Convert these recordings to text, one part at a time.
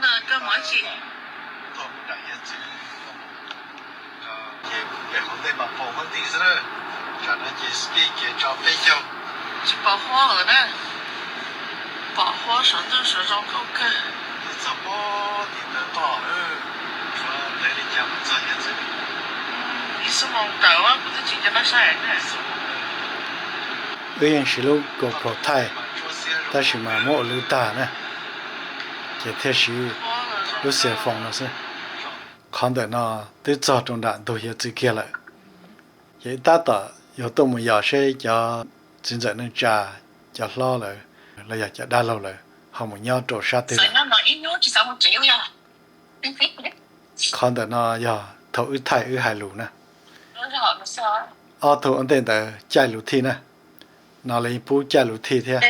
Koj mus dab tsi? Ces pem hauv ntej mas pom huab ntij xwb na. Tsam no ces speed kiag tso peb caug. Tsis pom huab lawm na. Pom huab saum ntuj saum zoov kawg kawg. Txog pob tim ntawd toj, tshuav ntev li cas mas txog hiav txwv. Ib xuab moos tawm kuv twb tsis nco qab saib na. Wb yeej siv lub GoPro thaij, tab sis mas muab ua lwv tag na, ces thiaj siv lub cell phone no xwb. Qhov ntawm no twb txog rau nram ntug hiav txwv kiag lawm, ces tab tom yuav tuaj mus yos seb cov txiv ntxawm neej tsa, cov hlob lawv los yog cov dab laug lawv ho mus nyob rau sab twg lawm. Qhov ntawm no yog thaum wb thaij wb hais lus na. Ob tug ua ntej ntawd caij lus thij na, no lawv yeej pub caij lus thij thiab.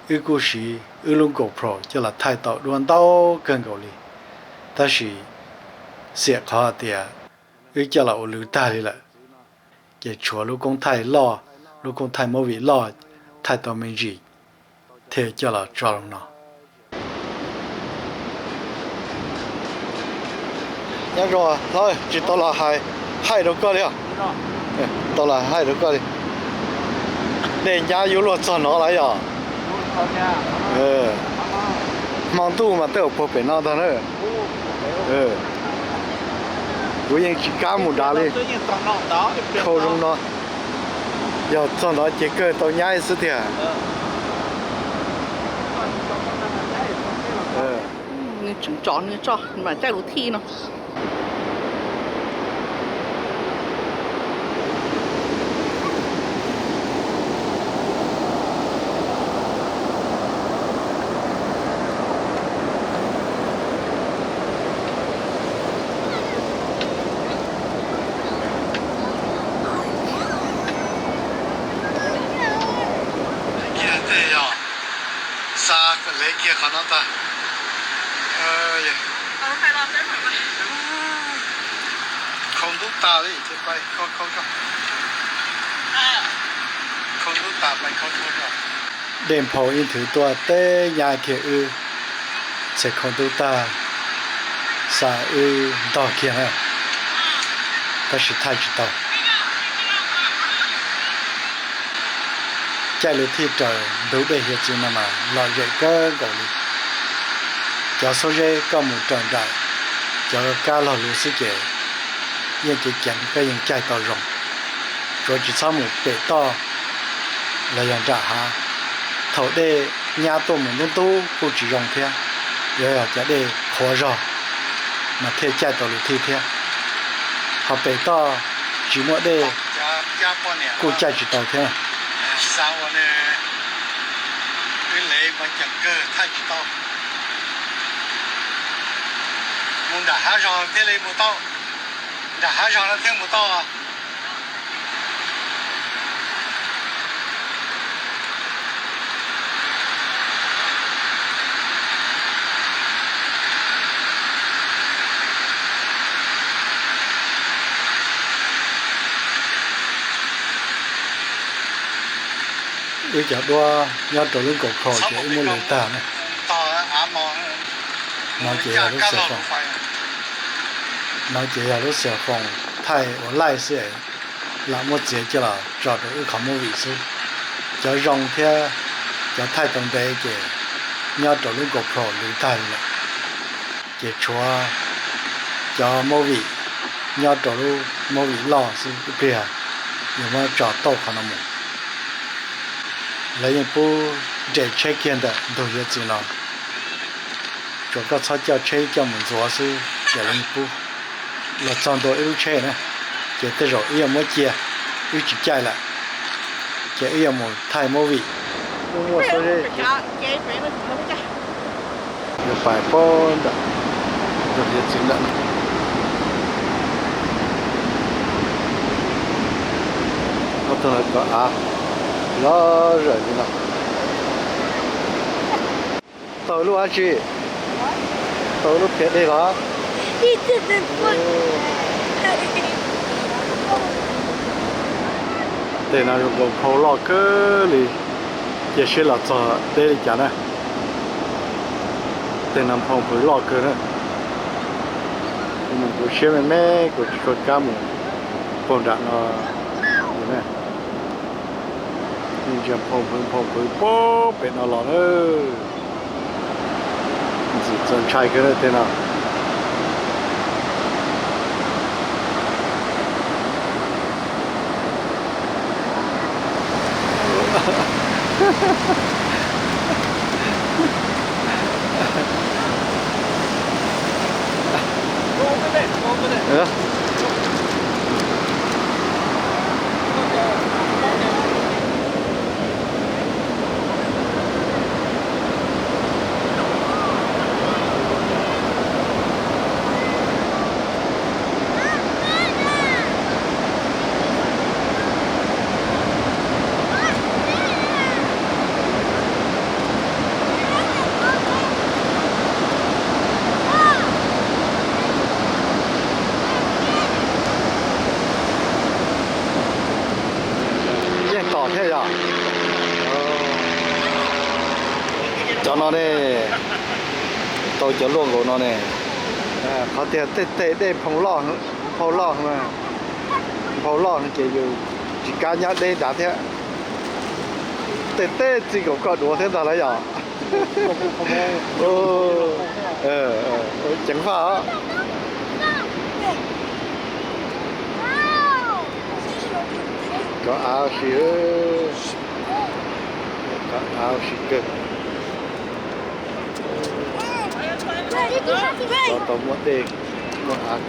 Wb kuj siv wb lub GoPro coj los thaij tau dua ntau kawg nkaus li, tab sis xiam qhov hais tias wb coj los ua lwv tag li lawm, ces tshuav lub koob thaij loj, lub koob thaij movie loj thaij tau me ntsis thiaj coj los tso rau no. Nyob zoo hlob, tsis tau los hais, hais rau koj li os. Tau los hais rau koj li. Nej nyab yuav luag txog no lawm yom? Hmo ntuj mas tej zaum puag pem no ntag na. Kuv yeej tsis kam mus dav li. Khau zoo no, yog txog ntawd ces kawg tau nyab xwb tiag. Nws tseem tsom nws tso mam caij lus thij no. Kiag tej yog xa kom lev kiag qhov no tag. Khaus ntub tag li ces pais khaus, khaus tso. Khaus ntub tag pais khaus tso. Dej nphau ib nthwv tuaj teb nyab kiag wb, txhais khaus ntub tag, xa wb ntog kiag na, tab sis thaij tsis tau. Caij lus thij raws ntug dej hiav txwv no mas lom zem kawg nkaus li. Cov xuab zeb koj mus raws nraim cov kab log lus xwb ces yeej ceev ceev koj yeej caij tau zoo. Tsuav tsis txhob mus pem toj los yog nram hav. Thaum dej nyab tuaj mus ntub ntub kuj tsis zoo thiab, yuav yog cov dej qhuav zog mas thiaj caij tau lus thij thiab. Ho pem toj tsis muaj dej kuj caij tsis tau thiab. Mus nram hav zog thiaj li mus tau, nram hav zog no thiaj mus tau. Wb cov duab nyob rau lub GoPro ces wb muab lwv tag na. No ces yog lub xov tooj, no ces yog lub xov tooj thaij ua laij xwb, lam muab txiav coj los tso rau wb qhov movie xwb. Cov zoo thiab cov thaij tau ntev ces nyob rau lub GoPro lwv tag li lawm, ces tshuav cov movie nyob rau lub movie loj xwb. Ib pliag yuav muab tso tauj qhov no mus. Lawv yeej pub nres tsheb kiag ntawm ntug hiav txwv no, tsuas koj txhob coj tsheb coj mus ntxuav xwb ces lawv yeej pub. Los txog ntua wb lub tsheb na, ces tej zaum wb yuav muab cia, wb tsis caij lawm, ces wb yuav mus thaij movie. Muaj muaj xuab zeb. Yuav pais pob nram ntug hiav txwv ntawm no. Ob tug no kov av loj zawm li no. Tau lub dab tsi? Tau lub phiav dej los? Tej no zoo nkaus phau loj kawg li, cia seb los txog deb li cas na. Tej no nphau npawv loj kawg na. Kuv mus kuv siab me me, kuv tsis tshua kam mus puag nram no. Ntsia nphau npawv nphau npawv puag pem no los na. Ntxim txaus ntshai kawg na tej no. Yeej tom thiab yom. Cov no ne, tau cov luaj nkaus no ne. Qhov tias tej tej dej nphau loj, nphau loj no ces yus tsis kam nyob deb dav thiab. Tej tej txij nkaus koj duav thiab ntag lauj yom. Ceev faj os. Kov av si, kov av si kawg. Tau muaj dej, muaj av.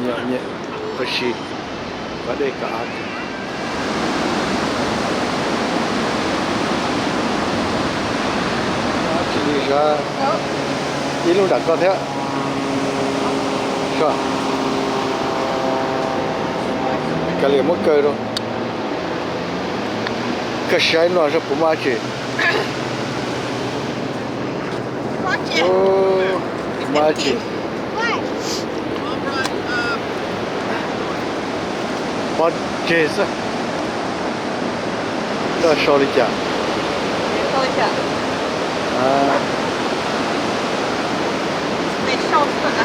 Nyiam nyiam, ua si, kov dej kov av. Tsis li sab, ib lub nram koj thiab. Kav liam muab kaw rau. Koj saib no saib puas muaj dab tsi. Muaj dab tsi. Pob tseg xwb. Koj sau li cas? Ntawd xwb.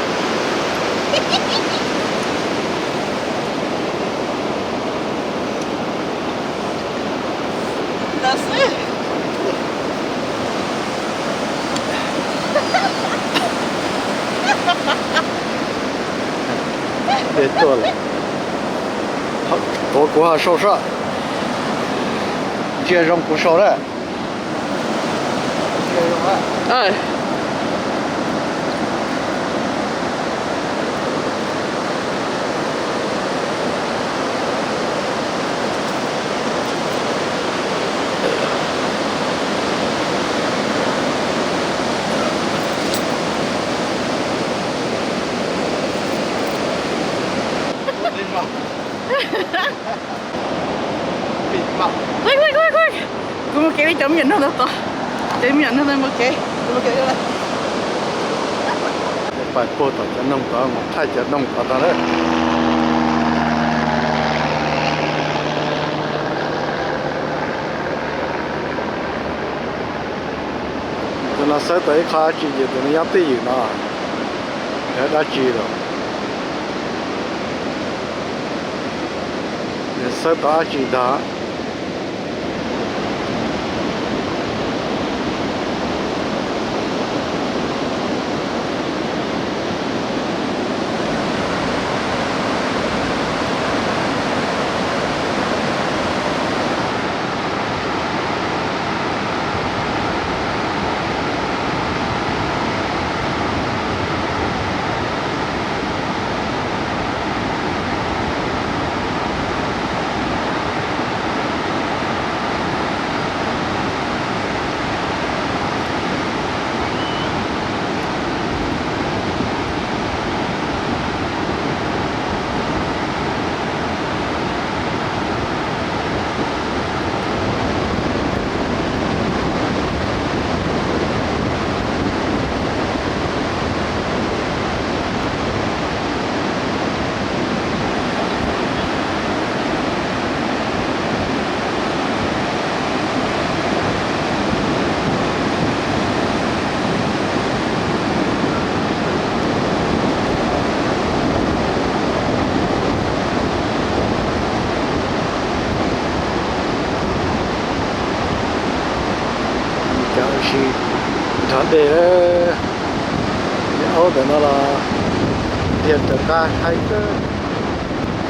Dej tuaj lawm. Tuav kuv ho sau soj. Ntsia zoo kuv sau na. Kuv mus kev li cov me nyuam noog tod tod. Cov me nyuam noog tod mus kev, kuv mus kev. Pais puag tom cov noog tod mus thaij cov noog tod tod na. Tus no xawb tau ib qho dab tsi ces tus no nyob twj ywm no. Yog dab tsi los? Nws xawb tau dab tsi ntag. Ces aub ntawm no los dhia raws nqa haib kawg.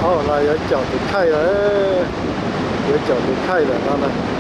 Aub no yuav caum tus khaij lawm, yuav caum tus khaij lawm no na.